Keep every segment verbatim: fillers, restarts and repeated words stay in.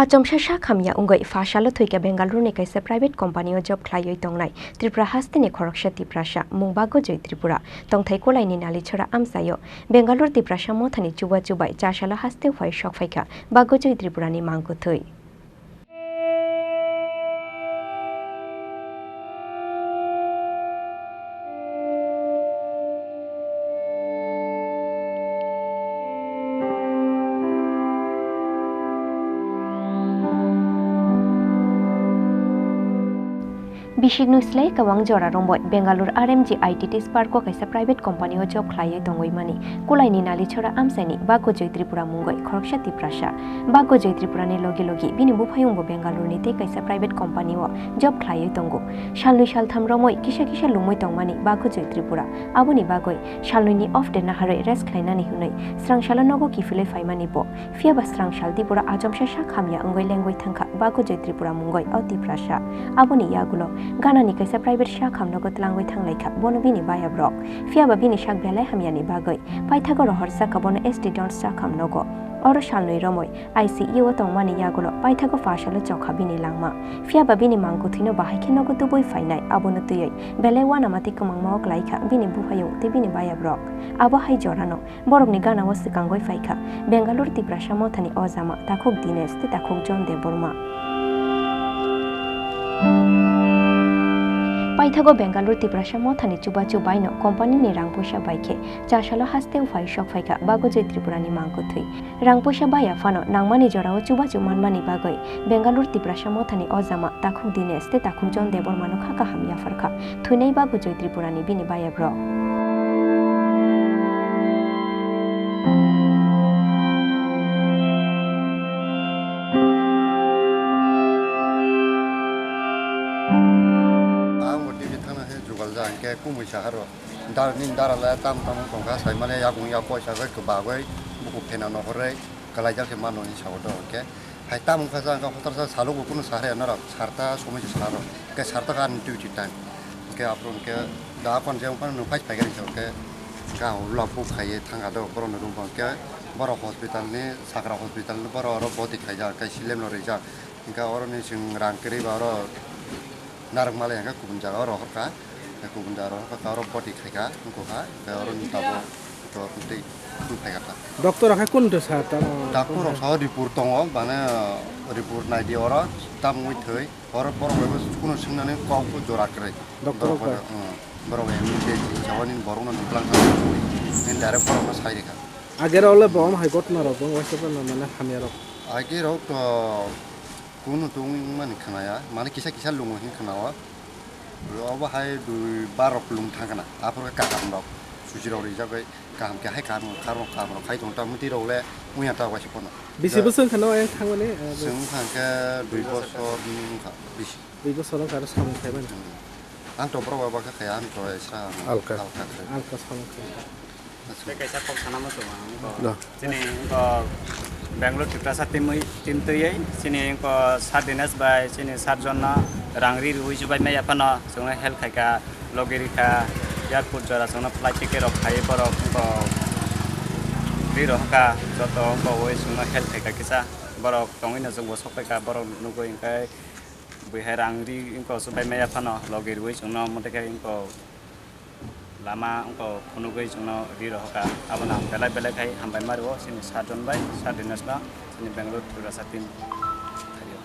Achomsa sak hamya wngwi pha salo thwikha Bengaluru ni kaisa private company o job khlaiwi tongnai Tripura haste ni khoroksa Tiprasa mung Bagojoy Tripura tongthai Kolaini Nalichora amchaio Bengaluru Tiprasa mothani chubachu bai cha salo haste phai sok phaikha Bagojoy Tripura ni mangkwthwi. Bisiknwi slai kwbang jora romwi Bengaluru R M G I T T Park o kaisa private company o job khlaiwi tongwi mani Kulaini Nalichora amchaini Bagojoy Tripura mungwi khoroksa Tiprasa. Bagojoy Tripura ni logi logi bini buphayungbo Bengaluru ni tei kaisa private company o job khlaiwi tongo. Salnwi saltham romwi kisa kisa lungwi tongmani Bagojoy Tripura. Aboni bagwi salnwi ni off day naharwi rest khlainani hwnwi srang salo nogo kiphilwi phaimani bo. Phiyaba srang sal Tripura achomsa sak hamya wngwi lengwi thangkha Bagojoy Tripura mungwi o Tiprasa. Aboni yagulo ganani kaisa private sak ham nogo tlangwi thanglaikha bono bini bayabrok. Phiyaba bini sak belai hamyani bagwi paithago rohorjakha bono S T Dons sak ham nogo. Oro salnwi romwi I C U o tongmani yagulo paithago pha salo chokha bini langma. Phiyaba bini mangkwthwino bahai khe nogo tubui phainai, abono twiwi belai uanama tei kwmangma o klaikha bini buphayung tei bini bayabrok. Abo hai jorano borokni ganao swkangwi phaikha Bengaluru Tiprasa mothani ojama takhuk Dinesh tei takhuk John Debbarma. Paithago Bengaluru Tiprasa mothani chubachu baino company ni rang puisa bai khe cha salo haste phai sok phaikha Bagojoy Tripura ni mangkwthwi. Rang puisa baya phano nangmani jorao chubachu manmani bagwi Bengaluru Tiprasa mothani ojama takhuk Dinesh tei takhuk John Debbarma no kha kaham yapharkha thwinai Bagojoy Tripura ni bini bayabrok. Ang bo T V thangna khe jugal ja hwnkhe kumui saharo. Dar ni dara le tam tam wng tongkha, sai mane yakung yak poisa bai kwbagwi buku phena nohorwi kwlaijak se mano hinwi sao do hwnkhe. Hai tam wngkha sa wngkha hotar sa salo bo kunu sahre norok sarta somoi se salo. Hwnkhe sarta kha ani duty time. Hwnkhe aphuru hwnkhe da akon je wngkha nwng phai phai gari sa hwnkhe ga ulo buk khaiwi thangkha do borok ni room bo hwnkhe borok hospital ni sakra hospital ni borok oro boti khaijak hwnkhe silem no rijak. Hwnkhe oro ni chwng rang kwrwi ba oro. Narwkmalai hwnkhe kubun jaga o rohorkha, kubun jaga rohorkha, oro boti khaikha, wngkha, hwnkhe oro ni tabuk twi twi phaikha ta. Doctor rok hai kunu sa tamo? Doctor rok sao report tongo, mane report naidi oro, tam wngwi thwi, oro borok bai bo kunu swngnani kok bo jora kwrwi. Doctor rok bai? Borok bai, hmm, borok bai M D C chawani borokno nuklang thangwi, nini direct borokno sai rikha. Age rok le bo omo hai gotna rok bo waisa mane hamya rok. Age rok to Kunu tong wngmani khwnaya, mane kisa kisa lungo hwn khwnao. Obo hai dui bar rok lung thangkha na, aphuru khe kaham rok suchi rok rijak bai kaham khe hai kaham kaham rok kaham rok khai tong ta mwtwi rok le wngya ta waisa pono. Bisi bwswk wngkha no ayang thangmani? Chwng wngkha hwnkhe dui bosor wngkha bisi. Dui bosor wngkha aro samung khaimani? Hmm. Ang to borok bai bakha khaya, ang to sa alka alka khai. Alka samung khai. Tei kaisa kok sana muchungo ang wngkha. Chini wngkha Bangalore Tiprasa team wi, team twiwi chini wngkha sir Dinesh bai chini sir John no rang ri rwi chubai maya phano chwngno help khaikha, logi rikha, airport jora chwngno flight ticket rok khaiwi borok wngkha ri rohorkha joto wngkha wi chwngno help khaikha kisa borok tongwino chwngbo sokphaikha borok nugwi hwnkhe bui hai rang ri wngkha chubai maya phano logi rwi chwngno omo tei khe wngkha. Lama wngkha phunugwi chwngno ri rohorkha. Abono ang belai belai khai hambai ma rwo chini sir John bai, sir Dinesh no, chini Bangalore Tiprasa team phaio.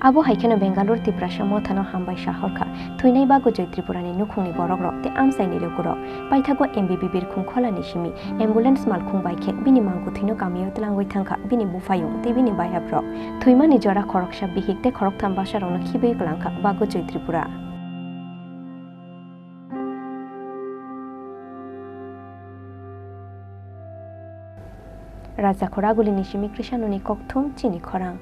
Abo hai kheno Bangalore Tiprasa mothano hambai sahorkha. Thwinai Bagojoy Tripura ni nukhungni borokrok tei amchaini lukurok. Paithago M B B birkhung kholani simi ambulance malkhung bai khe bini mangkwthwino kamio twlangwi thangkha bini buphayung tei bini bayaprok. Thwimani jora khoroksa bihik tei khoroktham bwsarokno khibwi kwlangkha Bagojoy Tripura. Raja Khoragulini simi Krishanoni kokthum chini khorang.